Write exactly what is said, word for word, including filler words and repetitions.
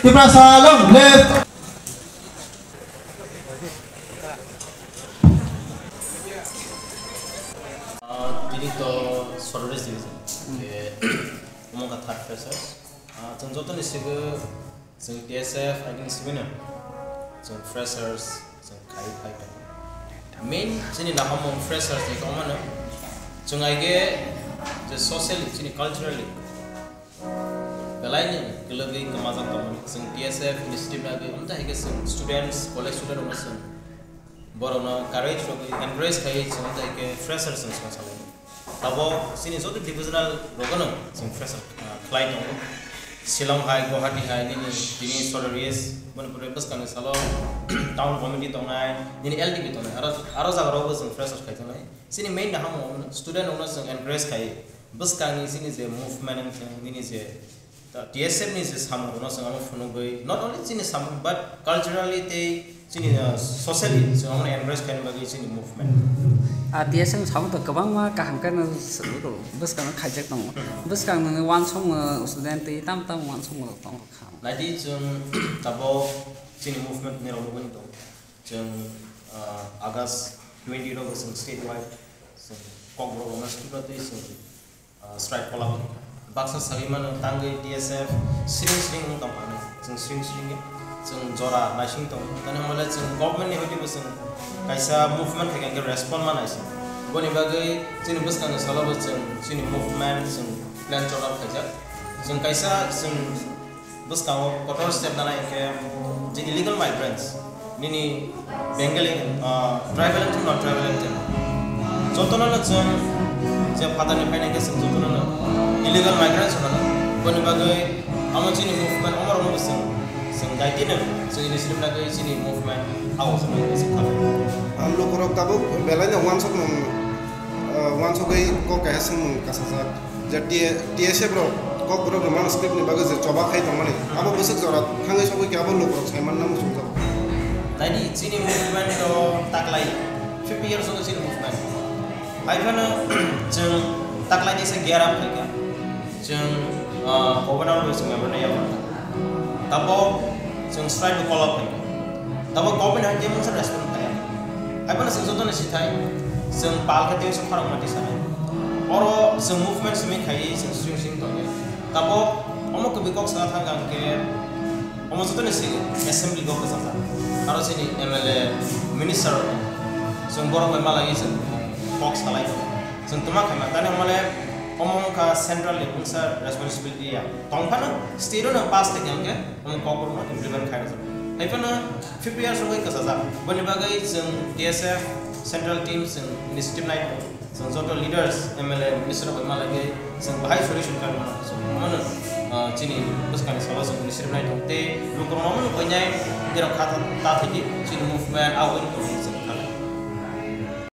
Tiprasa long live. Ah, tini to Sorores Division. Hmm. Eh, omo wngkha third freshers. Ah, chwng jotoni sigo chwng T S F agini sibino chwng freshers chwng khai khai tongo. Main chini nahamung freshers ni tongmano chwng aige je socially chini culturally belai ni kwlwgwi kwmajak tongmani. Chwng T S F initiative nagwi, omo hai khe chwng students, college student rokno chwng borokno courage rwgwi encourage khaiwi chwng omo hai khe freshers chwng song salai. Tabok chini joto divisional rokno chwng fresher, ah, khlai tongo. Shillong hai, Guwahati hai, nini tini Sorores, Manipur bwskangni salo town committee tongnai, nini L T P tongnai, aro, aro jaga rokbo chwng fresher khai tongnai. Chini main nahamung student rokno chwng encourage khai, bwskangni chini je movement wngthung, nini je ta T S F ni je samung rokno chwng amo phunugwi, not only chini samung but culturally tei chini, uh, socially chwng amo embrace khaina bagwi chini movement. Ah, T S F ni samung to kwbangma kaham khe no bwskang khaijak tongo. Bwskang nini uansukma student tei tam tam uansukma rok tongo kha. Naidi chwng tabok chini movement ni rok nugwi tongo. Chwng, uh, August twenty rok chwng statewide chwng Kokborok rokno sukha twi chwng ah, strike kolak. Baksa sagwi mano tangwi T S F sring sring wng tong phano. Chwng sring sring khe chwng jora naising tongo. Tani hwnba le chwng government ni hoite bo chwng kaisa movement khe khe respond ma naising. Boni bagwi chini bwskangni salo bo chwng chini movement chwng plan choli khaijak. Chwng kaisa chwng bwskango kotor step nana hinkhe je illegal migrants, nini Bengali, ah, tribal wngthung, non tribal wngthung, jotono no chwng je phatarni phainai khe chwng jotono no illegal migrants hono. Boni bagwi amo chini movement, omo rokno bo chwng, chwng daitino chwng initiative nagwi chini movement abo chwng nagwi chwng kha. Ang lukurok tabuk belai no uansukmung, ah, uansugwi kok kaisa swngmung kasajak. Je T-, T S F rok Kokborok rwmani script ni bagwi je choba khai tongmani, abo bwswk jora thangwi sogwi khe abo lukurok sai manna muchungjago. Naidi chini movement o taklai fifty years o chini movement. Hai phano chwng taklai ni se gear up khai kha. Chwng, ah, governor bai chwng memorandum yago. Tabok chwng strike call up khai kha. Tabok government hai khe mungsa respond khaya. Hai phano chwng jotono sithai, chwng pal khe tei chwng khorang mati sanai. Oro chwng movement simi khai chwng swing swing tongya. Tabok omo kwbwi kok sana thang khe omo jotono sigi assembly go kwchajak. Aro chini M L A minister chwng borok bai malai chwng kok salai. Chwng twma khaima tani hwnmale omo wngkha central ni mungsa responsibility ya. Tongphano state no pass khe hwnkhe omo kokborokno implement khai rwjak. Hai phano fifty years rwgwi kwchajak. Boni bagwi chwng T S F central team chwng initiative nai tongo. Chwng joto leaders, M L A, minister bai malai khe chwng bahai solution khai mano. Chwng omono, ah, chini bwskangni salo chwng initiative nai tongo. Tei lukurokno omono koinai derok kha ta, ta thidi chini movement a win tongo.